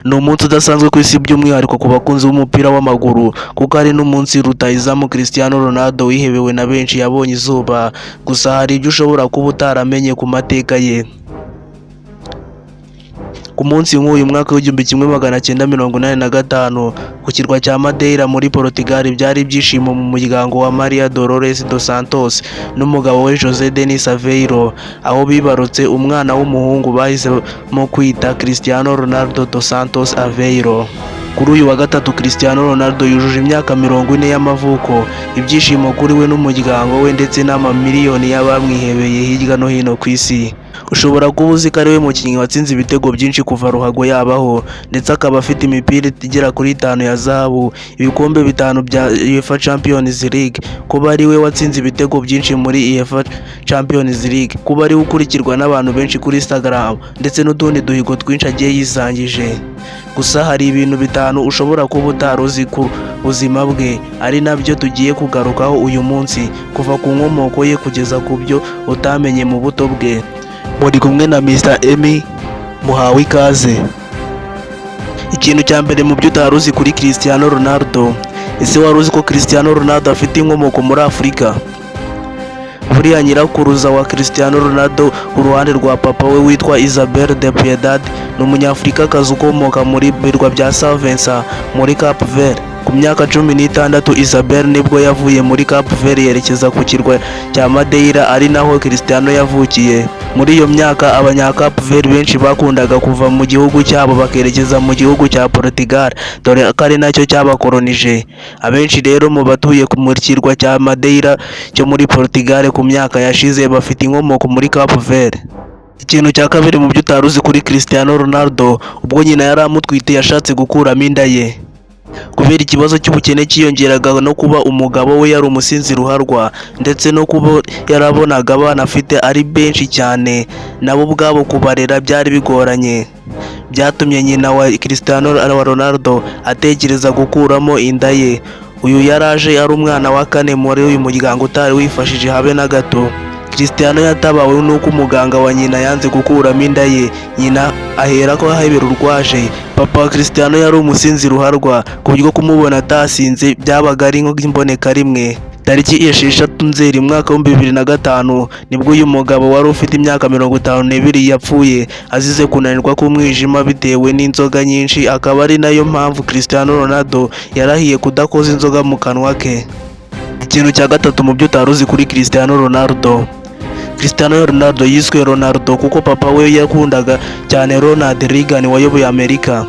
Ni umunsi udasanzwe ku isi, by'umwihariko ku bakunzi b'umupira w'amaguru, kuko ari n'umunsi rutahizamu Cristiano Ronaldo wihebewe na benshi yabonye izuba. Gusa hari ibyo ushobora kuba utaramenye ku mateka ye. Ku munsi nk'uyu, mwaka w'1985, ku kirwa cya Madeira muri Portugal, byari ibyishimo mu muryango wa Maria Dolores dos Santos n'umugabo we Jose Denis Aveiro, aho bibarutse umwana w'umuhungu bahisemo kwita Cristiano Ronaldo dos Santos Aveiro. Kuri uyu wa gatatu, Cristiano Ronaldo yujuje imyaka 40 y'amavuko, ibyishimo kuri we n'umuryango we ndetse n'amamiliyoni y'abamwihebeye hirya no hino ku isi. Ushobora kuba uzi ko ari we mukinnyi watsinze ibitego byinshi kuva ruhago yabaho, ndetse akaba afite imipira igera kuri itanu ya zahabu, ibikombe bitanu bya UEFA Champions League, kuba ari we watsinze ibitego byinshi muri UEFA Champions League, kuba ari we ukurikirwa n'abantu benshi kuri Instagram, ndetse n'utundi duhigo twinshi agiye yisangije. Gusa hari ibintu bitanu ushobora kuba utari uzi ku buzima bwe, ari nabyo tugiye kugarukaho uyu munsi, kuva ku nkomoko ye kugeza ku byo utamenye mu buto bwe. Muri kumwe na Mr Emmy, muhawe ikaze. Ikintu cya mbere mu byo utari uzi kuri Cristiano Ronaldo: ese wari uzi ko Cristiano Ronaldo afite inkomoko muri Afurika? Buriya nyirakuruza wa Cristiano Ronaldo ku ruhande rwa papa we witwa Isabel de Piedad ni Umunyafurikakazi ukomoka muri birwa bya Saint Vincent muri Cape Verde. Ku myaka 16, Isabel nibwo yavuye muri Cape Verde yerekeza ku kirwa cya Madeira, ari naho Cristiano yavukiye. Muri iyo myaka, abanya Cape Verde benshi bakundaga kuva mu gihugu cyabo bakerekeza mu gihugu cya Portugal, dore ko ari nacyo cyabakoronije. Abenshi rero mu batuye mu kirwa cya Madeira cyo muri Portugal ku myaka yashize bafite inkomoko muri Cape Verde. Ikintu cya kabiri mu byo utari uzi kuri Cristiano Ronaldo: ubwo nyina yari amutwite yashatse gukuramo inda ye kubera ikibazo cy'ubukene cyiyongeraga no kuba umugabo we yari umusinzi ruharwa, ndetse no kuba yarabonaga abana afite ari benshi cyane, nabo ubwabo kubarera byari bigoranye. Byatumye nyina wa Cristiano Ronaldo atekereza gukuramo inda ye. Uyu yaraje ari umwana wa kane muri uyu muryango utari wifashije habe na gato. Cristiano yatabawe n'uko umuganga wa nyina yanze gukuramo inda ye, nyina ahera ko ahebera urwaje. Papa wa Cristiano yari umusinzi ruharwa, ku buryo kumubona atasinze byabaga ari nk'imboneka rimwe. Tariki 6 Nzeri, mwaka w'2005, nibwo uyu mugabo wari ufite imyaka 52 yapfuye azize kunanirwa k'umwijima bitewe n'inzoga nyinshi, akaba ari nayo mpamvu Cristiano Ronaldo yarahiye kudakoza inzoga mu kanwa ke. Ikintu cya gatatu mu byo utari uzi kuri Cristiano Ronaldo: Cristiano Ronaldo yiswe Ronaldo kuko papa we yakundaga cyane Ronald Reagan wayoboye Amerika.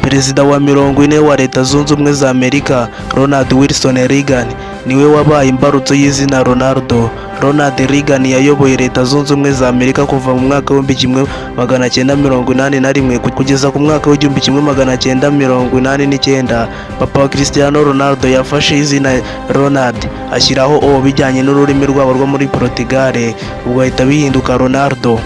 Perezida wa 40 wa Leta Zunze Ubumwe za Amerika, Ronald Wilson Reagan, niwe wabaye imbarutso y'izina Ronaldo. Ronald Reagan yayoboye Leta Zunze Ubumwe za Amerika kuva mu mwaka w'1981 kugeza ku mwaka w'1989. Papa wa Cristiano Ronaldo yafashe izina Ronald ashyiraho O bijyanye n'ururimi rwabo rwo muri Portugal, ubwo ahita bihinduka Ronaldo.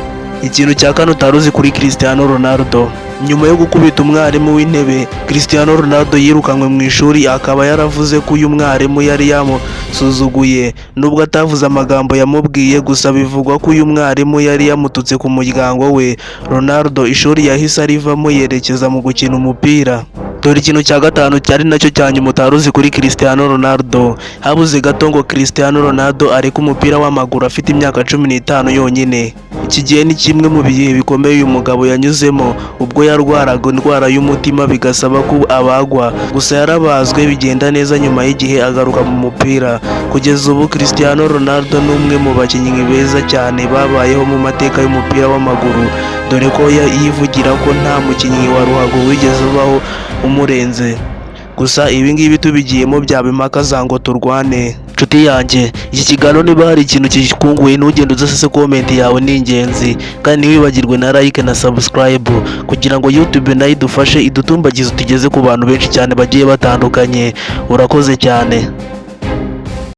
Ikintu cya kane utari uzi kuri Cristiano Ronaldo: nyuma yo gukubita umwarimu w'intebe, Cristiano Ronaldo yirukanwe mu ishuri, akaba yaravuze ko uyu mwarimu yari yamusuzuguye, nubwo atavuze amagambo yamubwiye. Gusa bivugwa ko uyu mwarimu yari yamututse ku muryango we. Ronaldo ishuri yahise arivamo yerekeza mu gukina umupira. Dore ikintu cya gatanu cyari nacyo cya nyuma utari uzi kuri Cristiano Ronaldo: habuze gato ngo Cristiano Ronaldo areke umupira w'amaguru afite imyaka 15 yonyine. Iki gihe ni kimwe mu bihe bikomeye uyu mugabo yanyuzemo, ubwo yarwaraga indwara y'umutima bigasaba ko abagwa. Gusa yarabazwe bigenda neza, nyuma y'igihe agaruka mu mupira. Kugeza ubu, Cristiano Ronaldo ni umwe mu bakinnyi beza cyane babayeho mu mateka y'umupira w'amaguru, dore ko yivugira ko nta mukinnyi wa ruhago wigeze ubaho umurenze. Gusa ibi ngibi tubigiyemo byaba impaka za ngo turwane. Nshuti yanjye, iki kiganiro niba hari ikintu kikunguye, ntugende udasize comment yawe, ni ingenzi. Kandi ntiwibagirwe na like na subscribe kugira ngo YouTube nayo idufashe idutumbagize, tugeze ku bantu benshi cyane bagiye batandukanye. Urakoze cyane.